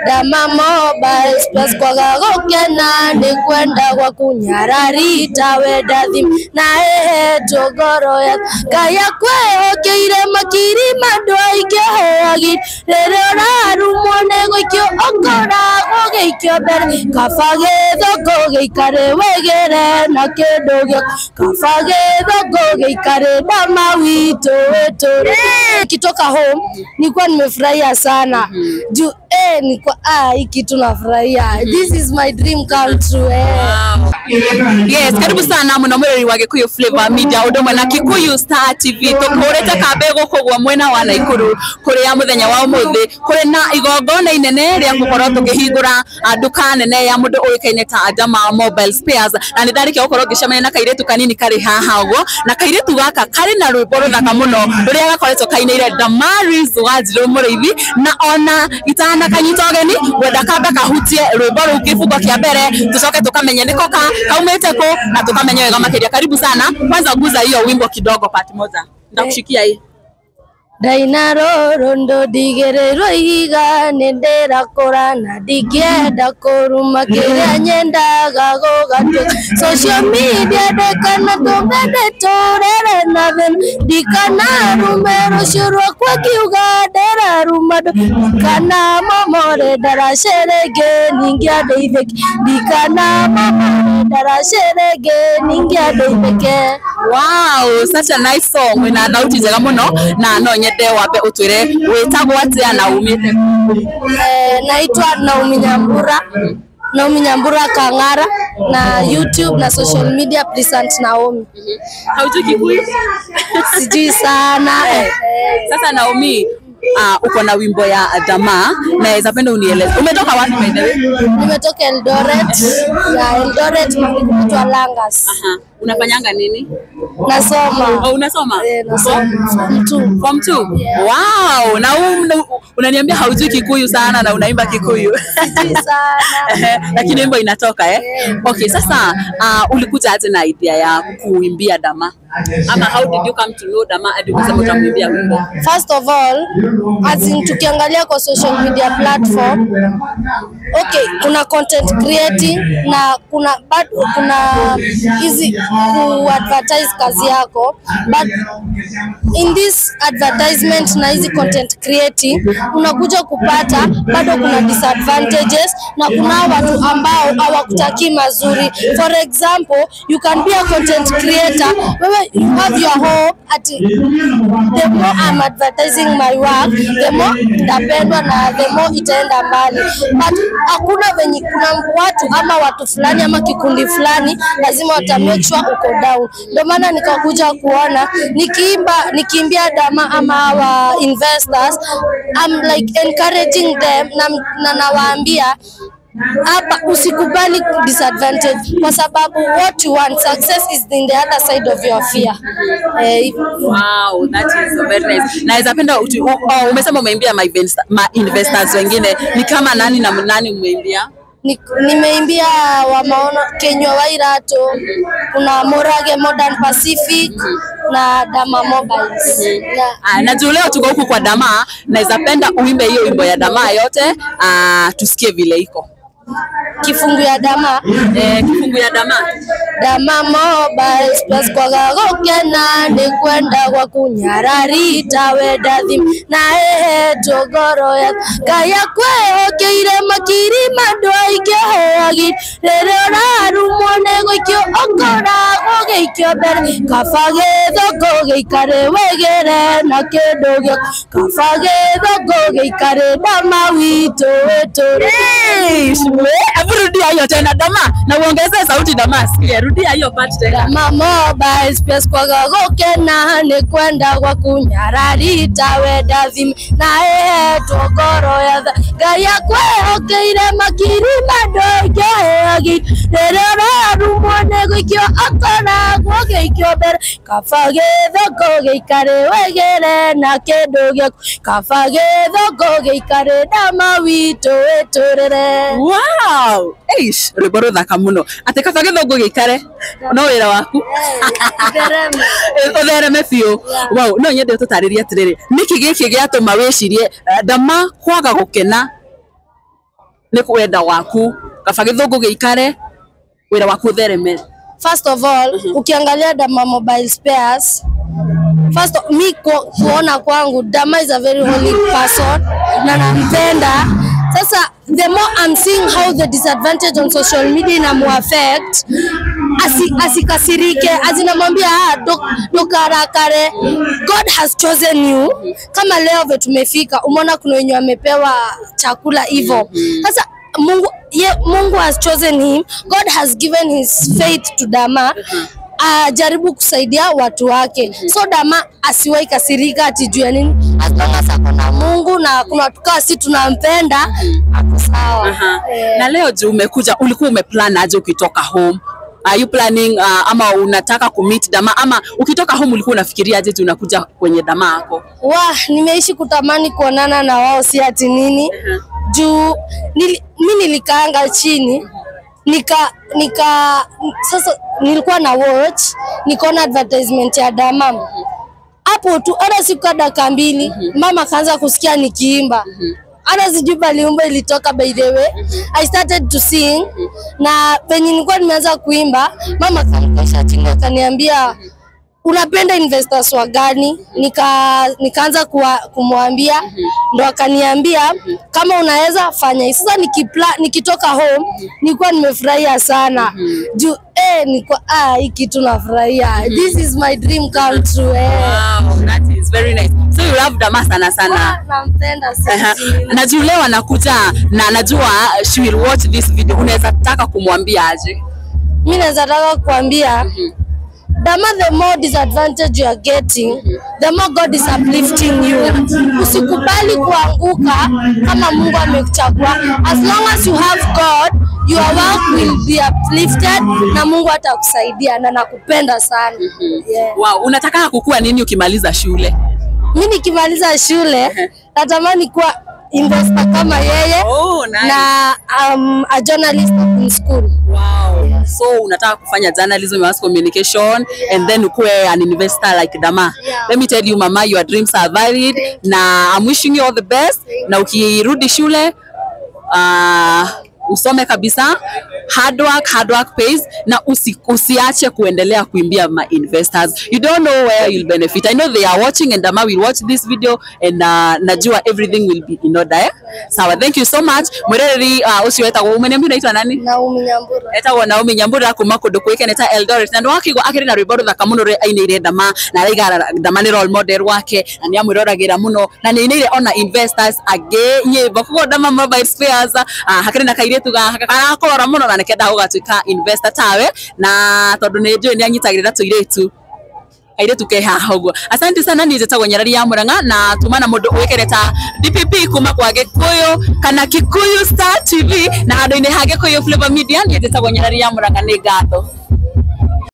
Dama Mobile Spares kwaga gũkena nĩ kwenda gwaku nyararita wenda thimũ na ĩhetwo ngoro yaku. Ngai akwĩhokeire makiri ma andũ aingĩ ũheagi rĩrĩa ũrarumwo nĩ gũikio ũkoragwo gĩikio mbere kaba gĩthũngũ gĩikare wĩgĩre na kĩndũ gĩaku kaba gĩthũngũ gĩikare Dama witũ wĩtũrĩre. Nikitoka home nilikuwa nimefurahia sana juu nilikuwa hii kitu nafurahia. This is my dream come true. Yes, karibu sana muno mwirori wa Gikuyu Flavor Media undu mwe na Kikuyu Star TV tukurite kambe guku gwa mwena wa Naikuru kuria muthenya wa umuthi kuri na igongona inene ria gukorwo tukihingura nduka nene ya mundu uikaine ta Dama Mobile Spares na ni ndarikia gukorwo ngicemania na kairitu kanini kari haha uguo na kairitu gaka kari na rwimbo ruthaka muno ruria gakoretwo kainire Damaris Wanjiru Muriithi na ona itana kanyita ugeni ngwenda kambe kahutie rwimbo ruu kibungo kia mbere tucoke tukamenye niko ka kaumite ku na tukamenye wega makiria. Karibu sana, kwanza guza hiyo wimbo kidogo part moja, ndakushikia hii. Ndaina rũrũ ndũndigĩrĩrwo ihiga nĩ ndĩrakũra na ndingĩenda kũruma kĩrĩa nyendaga gũgatuĩka. Social media ndĩkanatũme ndĩtũrĩre na thĩna ndikanarume rũciũ rwakwa ngiuga ndĩraruma andũ ndikanamomore ndaraca rĩngĩ ningĩ andeithĩke ndikanamomore ndaraca rĩngĩ ningĩ andeithĩke. Wow, such a nice song wĩna thauti njega mũno na no nyende wambe utwire wĩtagwo atĩa na umĩte? Naitwa Naomi Nyambura, Naomi Nyambura Kang'ara na YouTube na social media Pleasant Naomi. Haujui Kikuyu? Sijui sana. Sasa Naomi, uko na wimbo ya Dama naweza penda unieleze. Umetoka wapi by the way? Nimetoka Eldoret. Ya Eldoret mahali kunaitwa Langas. Unafanyanga nini? Nasoma. Oh, unasoma? Nasoma. Form 2. Form 2? Yeah. Wow, na unaniambia haujui Kikuyu sana na unaimba Kikuyu. Sijui sana. Lakini wimbo inatoka eh? Yeah. Okay, sasa ulikuja aje na idea ya kuimbia Dama? Ama how did you come to know Dama hadi ukasema utamwimbia wimbo? First of all, as in tukiangalia kwa social media platform, okay, kuna content creating na kuna bado kuna hizi ku advertise kazi yako, but in this advertisement na hizi content creating unakuja kupata bado kuna disadvantages na kuna watu ambao hawakutaki mazuri. For example, you can be a content creator, wewe you have your hope at the more I'm advertising my work, the more itapendwa na the more itaenda mbali. But hakuna venye kuna watu ama watu fulani ama kikundi fulani lazima wata make sure uko down. Ndio maana nikakuja kuona nikiimbia Dama ama hawa investors, I'm like encouraging them na nawaambia hapa usikubali disadvantage kwa sababu what you want, success is in the other side of your fear. Wow, that is very nice. Naweza penda umesema umeimbia ma investors wengine ni kama nani na nani umeimbia? Nimeimbia wa maono Kenywa Wairato, kuna Morage Modern Pacific na Dama Mobiles. Yeah. Na juu leo tuko huku kwa Dama, naweza penda uimbe hiyo wimbo ya Dama yote, tusikie vile iko. Kifungu ya Dama. Kifungu ya Dama. Dama Mobile Spares kwaga gũkena nĩ kwenda gwaku nyararita wenda thimũ na ĩhetwo ngoro yaku. Ngai akwĩhokeire makiri ma andũ aingĩ ũheagi rĩrĩa ũrarumwo nĩ gũikio ũkoragwo gĩikio mbere kaba gĩthũngũ gĩikare wĩgĩre na kĩndũ gĩaku kaba gĩthũngũ gĩikare Dama witũ wĩtũrĩre. Rudia hiyo tena Dama na uongeze sauti Dama, sikia, rudia hiyo part tena. Dama Mobile Spares kwaga gũkena nĩ kwenda gwaku nyararita wenda thimũ na ĩhetwo ngoro ya tha. Ngai akwĩhokeire makiri ma andũ aingĩ ũheagi rĩrĩa ũrarumwo nĩ gũikio ũkoragwo gĩikio mbere kaba gĩthũngũ gĩikare wĩgĩre na kĩndũ gĩaku kaba gĩthũngũ gĩikare Dama witũ wĩtũrĩre. Wow! Eish, rwimbo ruthaka muno. Ati kaba gĩthũngũ gĩikare no wĩra waku ũthereme biũ. Wow, no nyende ũtũtarĩrie atĩrĩrĩ, nĩkĩ gĩkĩ gĩatũma wĩcirie Dama kwaga gũkena Nĩ kwenda waku kaba gĩthũngũ gĩikare wĩra waku ũthereme? First of all, ukiangalia Dama Mobile Spares, first mi kuona kwangu Dama is a very holy person na nampenda. Sasa the more I'm seeing how the disadvantage on social media inamuaffect, asikasirike, azinamwambia dukarakare, God has chosen you. Kama leo vile tumefika, umeona kuna wenye wamepewa chakula hivyo. Sasa Mungu has chosen him. God has given his faith to Dama. Ajaribu kusaidia watu wake. So Dama asiwahi kasirika ati juu ya nini. As long as ako na Mungu na kuna watu kama sisi tunampenda, ako sawa. Na leo juu umekuja, ulikuwa umeplan aje ukitoka home? Are you planning ama unataka kumeet Dama, ama ukitoka home ulikuwa unafikiria aje tu unakuja kwenye Dama yako? Wah, nimeishi kutamani kuonana na wao, si ati nini. Juu mi nilikaanga chini nika sasa nilikuwa na watch, nikaona advertisement ya Dama hapo tu, hata siku dakika mbili mama kaanza kusikia nikiimba. Hata sijui paliumba ilitoka, by the way. I started to sing, na penye nilikuwa nimeanza kuimba mama akanikosha chini akaniambia unapenda investors wa gani? Nikaanza kumwambia, ndo akaniambia kama unaweza fanya hii. Sasa nikitoka home nilikuwa nimefurahia sana. Juu nilikuwa hii kitu nafurahia. This is my dream come true. Wow, that is very nice. So you love Dama sana sana. Nampenda sana. Na juu leo anakuja na najua she will watch this video. Unaweza taka kumwambia aje? Mimi naweza taka kuambia Dama, the more disadvantage you are getting, the more God is uplifting you. Usikubali kuanguka kama Mungu amekuchagua. As long as you have God, your work will be uplifted na Mungu atakusaidia, na nakupenda sana. Yeah. Wow, unataka kukua nini ukimaliza shule? Mimi nikimaliza shule natamani kuwa investor kama yeye. Oh, nice. Na a journalist in school. Wow. Yeah. So unataka kufanya journalism, mass communication, and then ukue an investor like Dama. Yeah. Let me tell you mama, your dreams are valid. Na I'm wishing you all the best. Na ukirudi shule usome kabisa. Hard work pays, na usiache kuendelea kuimbia ma investors. You don't know where you'll benefit. I know they are watching and Dama will watch this video and najua everything will be in order. Eh? Sawa, thank you so much. Mwereri ucio etagwo umeniambia unaitwa nani? Naomi Nyambura. Etagwo Naomi Nyambura kuma kundu kuikene ta Eldoret. Na ndwakigwa akiri na rwimbo ruthaka muno ri aineire Dama na araiga Dama ni role model wake na ni amwiroragira muno na ni aineire ona investors angi nyimbo. Koguo Dama Mobile Spares hakiri na kairitu gaka karakorora muno na nikenda gugatuika investor tawe, na tondu ni njui ni anyitagirira tuiritu kairitu ke haha uguo. Asante sana, ni njĩtagwo Nyarari ya Murang'a na tuma na mundu uikere ta DPP kuma kwa Gikuyu kana Kikuyu Star TV na handu-inĩ ha Gikuyu Flavor Media. Ni njĩtagwo Nyarari ya Murang'a, nĩ ngatho.